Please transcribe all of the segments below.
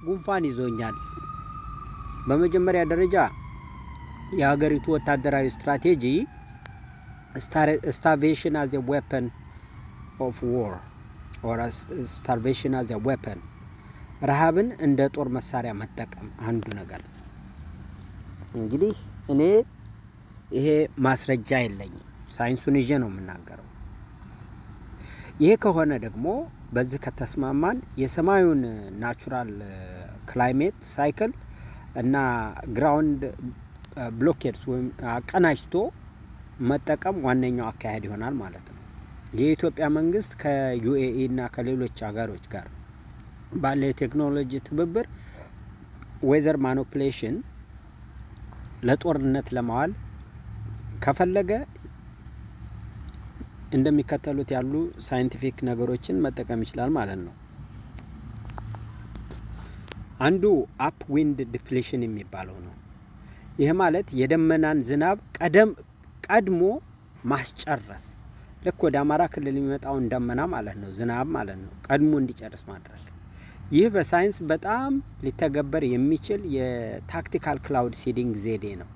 ጉንፋን ይዞኛል። በመጀመሪያ ደረጃ የሀገሪቱ ወታደራዊ ስትራቴጂ starvation as a weapon of war or starvation as a weapon፣ ረሃብን እንደ ጦር መሳሪያ መጠቀም አንዱ ነገር። እንግዲህ እኔ ይሄ ማስረጃ የለኝም፣ ሳይንሱን ይዤ ነው የምናገረው። ይሄ ከሆነ ደግሞ በዚህ ከተስማማን የሰማዩን natural climate cycle እና ground blockades ወይም አቀናጅቶ መጠቀም ዋነኛው አካሄድ ይሆናል ማለት ነው። የኢትዮጵያ መንግስት ከ UAE እና ከሌሎች ሀገሮች ጋር ባለ የቴክኖሎጂ ትብብር weather manipulation ለጦርነት ለማዋል ከፈለገ እንደሚከተሉት ያሉ scientific ነገሮችን መጠቀም ይችላል ማለት ነው። አንዱ upwind depletion የሚባለው ነው። ይህ ማለት የደመናን ዝናብ ቀደም ቀድሞ ማስጨረስ፣ ልክ ወደ አማራ ክልል የሚመጣውን ደመና ማለት ነው፣ ዝናብ ማለት ነው፣ ቀድሞ እንዲጨርስ ማድረግ። ይህ በሳይንስ በጣም ሊተገበር የሚችል የ tactical cloud seeding ዘዴ ነው።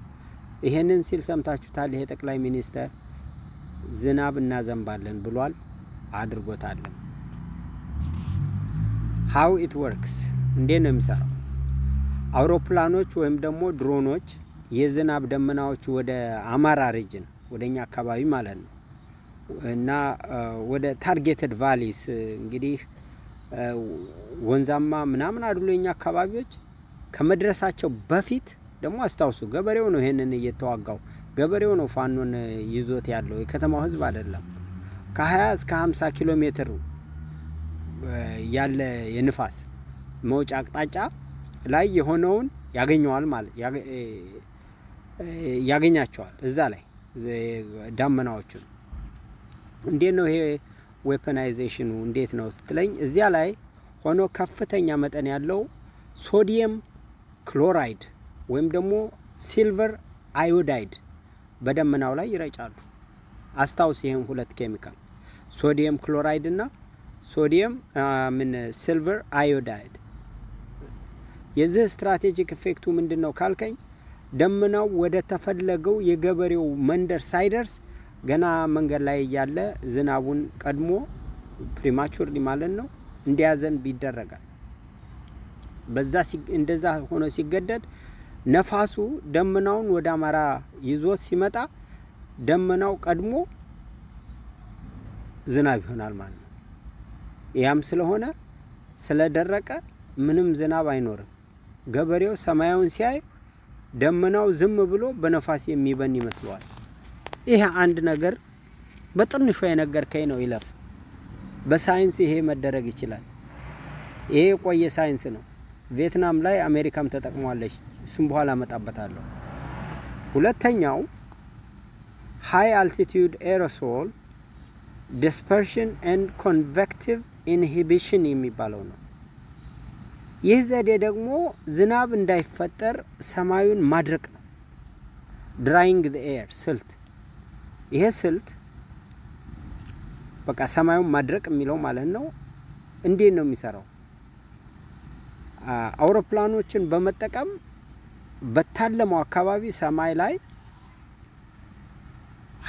ይሄንን ሲል ሰምታችሁታል። ይሄ ጠቅላይ ሚኒስተር ዝናብ እናዘንባለን ብሏል፣ አድርጎታልም። How it works፣ እንዴት ነው የሚሰራው? አውሮፕላኖች ወይም ደግሞ ድሮኖች የዝናብ ደመናዎች ወደ አማራ region፣ ወደ እኛ አካባቢ ማለት ነው፣ እና ወደ targeted valleys፣ እንግዲህ ወንዛማ ምናምን አድሎ የኛ አካባቢዎች ከመድረሳቸው በፊት ደግሞ አስታውሱ፣ ገበሬው ነው ይሄንን እየተዋጋው፣ ገበሬው ነው ፋኖን ይዞት ያለው፣ የከተማው ህዝብ አይደለም። ከ20 እስከ 50 ኪሎ ሜትር ያለ የንፋስ መውጫ አቅጣጫ ላይ የሆነውን ያገኘዋል፣ ማለት ያገኛቸዋል እዛ ላይ ዳመናዎቹን። እንዴት ነው ይሄ weaponization ኑ እንዴት ነው ስትለኝ፣ እዚያ ላይ ሆኖ ከፍተኛ መጠን ያለው sodium chloride ወይም ደግሞ silver iodide በደመናው ላይ ይረጫሉ። አስታውስ ይህን ሁለት ኬሚካል፣ sodium chloride እና ሶዲየም ምን silver iodide። የዚህ strategic effect ኡ ምንድን ነው ካልከኝ፣ ደመናው ወደ ተፈለገው የገበሬው መንደር ሳይደርስ ገና መንገድ ላይ እያለ ዝናቡን ቀድሞ prematurely ማለት ነው እንዲያዘንብ ይደረጋል። በዛ እንደዛ ሆኖ ሲገደድ ነፋሱ ደመናውን ወደ አማራ ይዞት ሲመጣ ደመናው ቀድሞ ዝናብ ይሆናል ማለት ነው። ያም ስለሆነ ስለደረቀ ምንም ዝናብ አይኖርም። ገበሬው ሰማዩን ሲያይ ደመናው ዝም ብሎ በነፋስ የሚበን ይመስለዋል። ይህ አንድ ነገር በትንሿ የነገርከኝ ነው። ይለፍ፣ በሳይንስ ይሄ መደረግ ይችላል። ይሄ የቆየ ሳይንስ ነው። ቪየትናም ላይ አሜሪካም ተጠቅሟለች። እሱም በኋላ አመጣበታለሁ። ሁለተኛው high altitude aerosol dispersion and convective inhibition የሚባለው ነው። ይህ ዘዴ ደግሞ ዝናብ እንዳይፈጠር ሰማዩን ማድረቅ ነው። Drying the air ስልት። ይሄ ስልት በቃ ሰማዩን ማድረቅ የሚለው ማለት ነው። እንዴት ነው የሚሰራው? አውሮፕላኖችን በመጠቀም በታለመው አካባቢ ሰማይ ላይ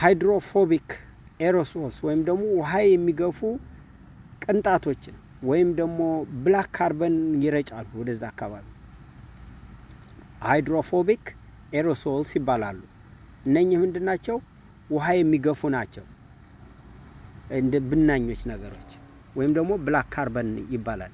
hydrophobic aerosols ወይም ደግሞ ውሃ የሚገፉ ቅንጣቶችን ወይም ደግሞ black carbon ይረጫሉ ወደዛ አካባቢ። Hydrophobic aerosols ይባላሉ። እነኚህ ምንድን ናቸው? ውሃ የሚገፉ ናቸው። እንደ ብናኞች ነገሮች ወይም ደግሞ black carbon ይባላል።